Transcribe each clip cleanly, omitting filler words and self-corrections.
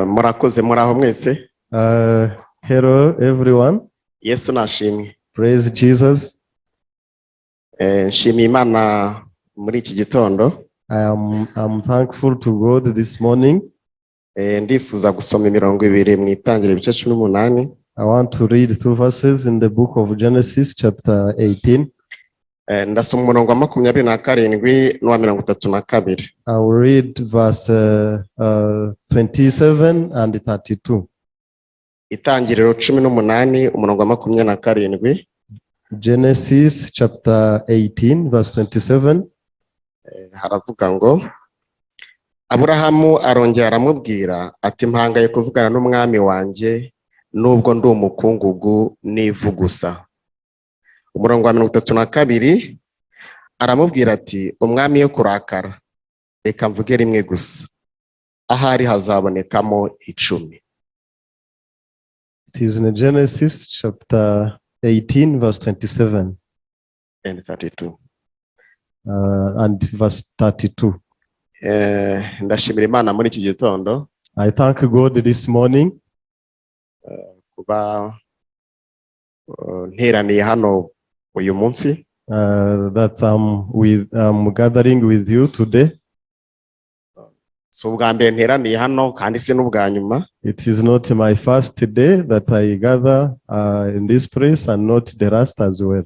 Murakoze, muraho mwese. Hello, everyone. Yesu nashimwe. Praise Jesus. Nshimiye Imana muri iki gitondo. I'm thankful to God this morning. Ndifuza gusoma imirongo ibiri mu Itangiriro ibice 18. I want to read two verses in the book of Genesis, chapter 18. Ndasoma umurongo wa 27 n'uwa 32. I will read verse 27 and 32. Itangiriro 18, umurongo wa 27. Genesis chapter 18, verse 27. Haravuga ngo: "Aburahamu arongera aramubwira ati: 'Mpangaye kuvugana n'umwami wanjye nubwo ndi umukungugu n'ivu gusa.'" Umurongo wa 32, aramubwira ati: "Umwami ye kurakara, reka mvuge rimwe gusa, ahari hazabonekamo 10." It is in Genesis chapter 18, verse 27 And 32. And verse 32. Ndashimira Imana muri iki gitondo I thank God this morning kuba nteraniye hano uyu munsi. That I'm gathering with you today. Si ubwa mbere nteraniye hano kandi si n'ubwa nyuma. It is not my first day that I gather in this place and not the last as well.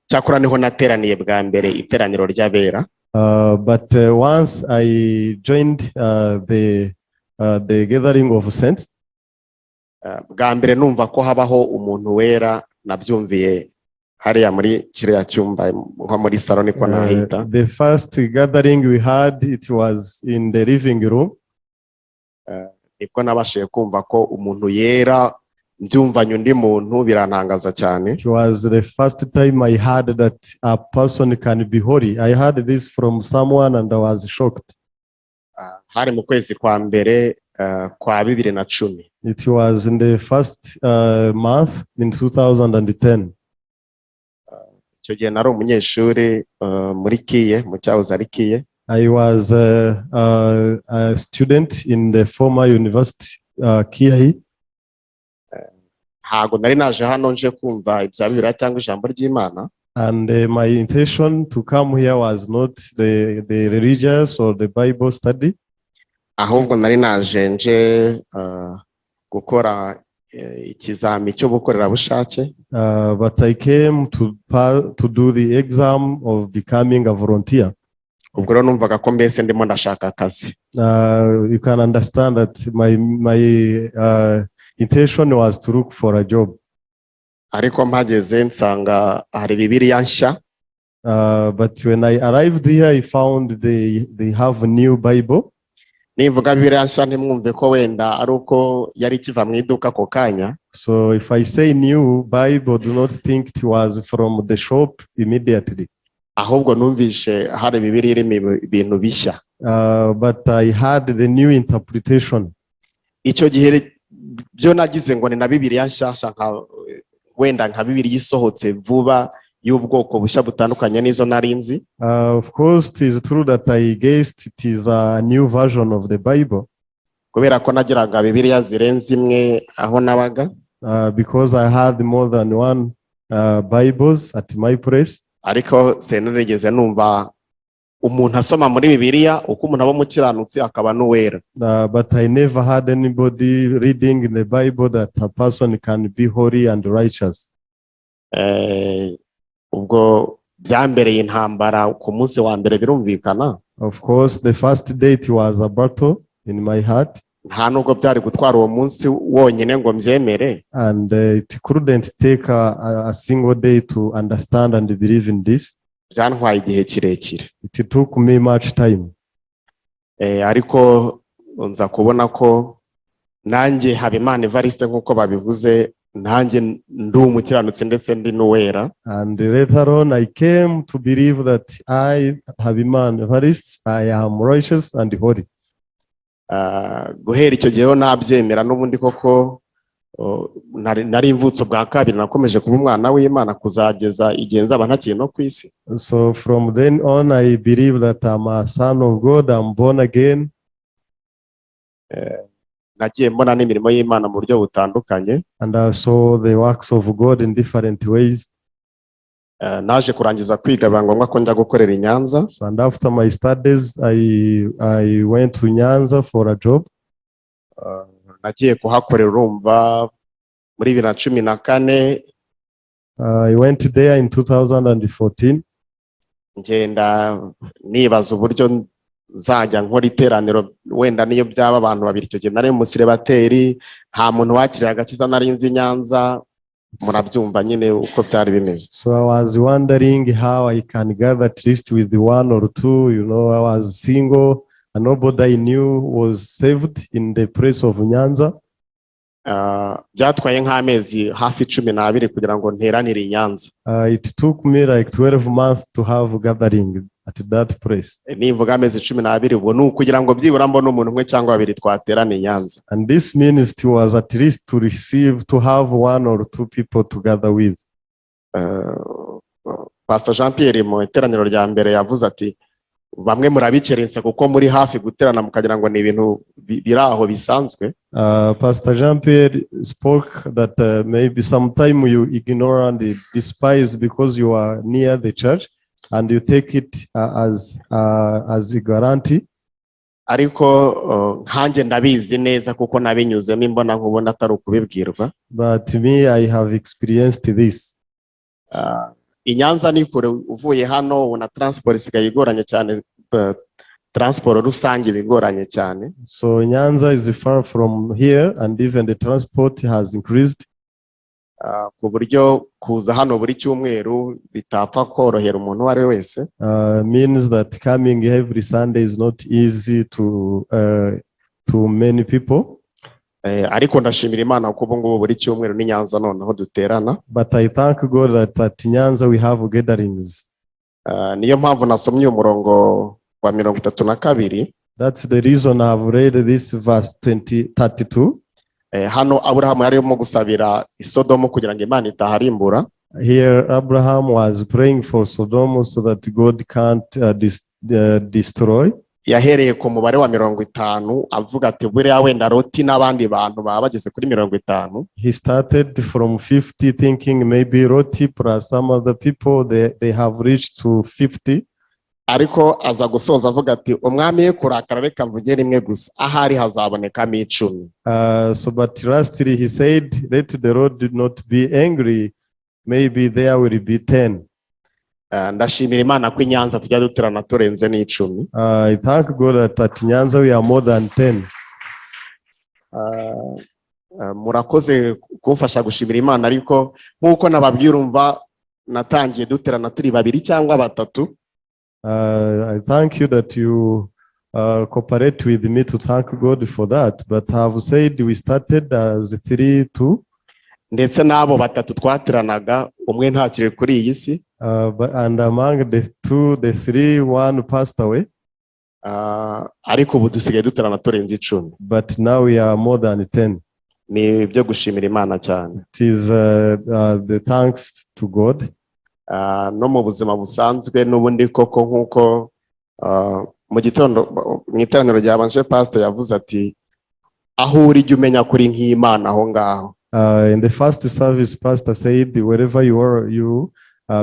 Cyakora niho nateraniye bwa mbere iteraniro ry'abera. But once I joined the gathering of saints, Bwa mbere numva ko habaho umuntu wera nabyumviye hariya muri kiriya cyumba, nko muri salo niko nahita. The first gathering we had, it was in the living room. Nibwo nabashije kumva ko umuntu yera, mbyumvanye undi muntu birantangaza cyane. It was the first time I heard that a person can be holy. I heard this from someone and I was shocked. Hari mu kwezi kwa mbere kwa 2010. It was in the first month in 2010. Icyo gihe nari umunyeshuri muri KIE, mu cyahoze ari KIE. I was a student in the former university, KIE. Ntago nari naje hano nje kumva ibya Bibiliya cyangwa ijambo ry'Imana. And my intention to come here was not the religious or the Bible study, ahubwo nari naje nje gukora ikizami cy'ubukorerabushake. But I came to do the exam of becoming a volunteer. Ubwo rero numvaga ko mbese ndimo ndashaka akazi. You can understand that my intention was to look for a job. Ariko mpageze nsanga hari Bibiliya nshya. But when I arrived here, I found they have a new Bible. Nivuga Bibiliya nshya ntimwumve ko wenda ari uko yari ikiva mu iduka ako kanya. So if I say new Bible, do not think it was from the shop immediately. Ahubwo numvishe hari Bibiliya irimo ibintu bishya. But I had the new interpretation. Icyo gihe byo nagize ngo ni na Bibiliya nshyashya, nka wenda nka Bibiliya isohotse vuba y'ubwoko bushya butandukanye n'izo nari nzi. Of course, it is true that I guessed it is a new version of the Bible. Kubera ko nagiraga Bibiliya zirenze imwe aho nabaga. Because I had more than one Bibles at my place. Ariko sinarigeze numva umuntu asoma muri Bibiliya uko umuntu aba umukiranutsi akaba n'uwera. But I never had anybody reading in the Bible that a person can be holy and righteous. Ubwo byambereye intambara ku munsi wa mbere, birumvikana. Of course, the first day it was a battle in my heart, Nta nubwo byari gutwara uwo munsi wonyine ngo mbyemere. And it couldn't take a single day to understand and believe in this. Byantwaye igihe kirekire. It took me much time. Ariko nza kubona ko nanjye Habimana Evariste, nk'uko babivuze, nanjye ndi umukiranutsi ndetse ndi n'uwera. And later on, I came to believe that I, Habimana Evariste, I am righteous and holy. Guhera icyo gihe rero nabyemera n'ubundi koko, oh, nari mvutse ubwa kabiri, nakomeje kuba umwana w'Imana kuzageza igihe nzaba ntakiri no ku isi. So from then on, I believe that I'm a son of God, I'm born again. Nagiye mbona n'imirimo y'Imana mu buryo butandukanye. And I saw the works of God in different ways. Naje kurangiza kwiga, biba ngombwa ko njya gukorera i Nyanza. So, and after my studies, I went to Nyanza for a job. Nagiye kuhakorera, urumva, muri 2014. I went there in 2014. Ngenda nibaza uburyo nzajya nkora iteraniro, wenda niyo byaba abantu babiri. Icyo gihe nari umusiribateri, nta muntu wakiriye agakiza nari nzi i Nyanza. Murabyumva nyine uko byari bimeze. So I was wondering how I can gather at least with one or two. I was single and nobody I knew was saved in the place of Nyanza. Byatwaye nk'amezi hafi 12 kugira ngo nteranire i Nyanza. It took me like 12 months to have gathering at that place. Nivuga amezi 12, ubwo ni ukugira ngo byibura mbone umuntu umwe cyangwa babiri twaterana i Nyanza. And this ministry was at least to receive, to have one or two people to gather with. Pastor Jean Pierre mu iteraniro rya mbere yavuze ati: "Bamwe murabikerensa kuko muri hafi guterana, mukagira ngo ni ibintu biri aho bisanzwe." Pastor Jean Pierre spoke that maybe sometime you ignore and despise because you are near the church and you take it as a guarantee. Ariko nkanjye ndabizi neza kuko nabinyuzemo imbona nkubona, atari ukubibwirwa. But me, I have experienced this. I Nyanza ni kure uvuye hano. Ubona transport isigaye igoranye cyane, transport rusange iba igoranye cyane. So Nyanza is far from here, and even the transport has increased. Ku buryo kuza hano buri cyumweru bitapfa korohera umuntu uwo ari we wese. Means that coming every Sunday is not easy to many people. Ariko ndashimira Imana ko ubu ngubu buri cyumweru ni Nyanza noneho duterana. But I thank God that at Nyanza we have gatherings. Niyo mpamvu nasomye uyu murongo wa 32. That's the reason I have read this verse 20, 32. Hano Aburahamu yari arimo gusabira Isodomu kugira ngo Imana itaharimbura. Here, Abraham was praying for Sodom so that God can't destroy. Yahereye ku mubare wa 50, avuga ati buriya wenda Loti n'abandi bantu baba bageze kuri 50. He started from 50, thinking maybe Loti plus some other people, they have reached to 50. Ariko aza gusoza avuga ati: "Umwami ye kurakara, reka mvuge rimwe gusa, ahari hazabonekamo 10." So, but lastly, he said, "Let the Lord not be angry. Maybe there will be 10." Ndashimira Imana ko i Nyanza tujya duterana turenze n'10. I thank God that at Nyanza we are more than 10. Murakoze kumfasha gushimira Imana, ariko nk'uko nababwira, umva, natangiye duterana turi babiri cyangwa batatu. I thank you that you cooperate with me to thank God for that. But I have said we started as three, two, Ndetse n'abo batatu twateranaga, umwe ntakiri kuri iyi si. And among the two, the three, one passed away. Ariko ubu dusigaye duterana turenze 10. But now we are more than 10. Ni ibyo gushimira Imana cyane. It is the thanks to God. No mu buzima busanzwe n'ubundi koko, nk'uko mu gitondo mu iteraniro ryabanje pastor yavuze ati: "Aho uri jya umenya kuri nk'Imana aho ngaho." In the first service, Pastor said, wherever you are, you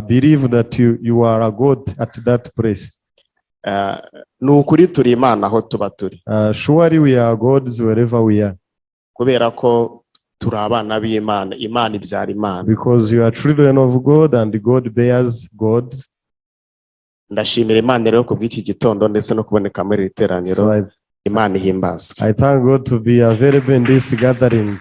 believe that you are a God at that place. Ni ukuri, turi Imana aho tuba turi. Surely we are gods wherever we are. Kubera ko turi abana b'Imana, Imana ibyara Imana. Because you are children of God and God bears gods. Ndashimira Imana rero ku bw'iki gitondo ndetse no kuboneka muri iri teraniro. So Imana ihimbazwe. I thank God to be available in this gathering.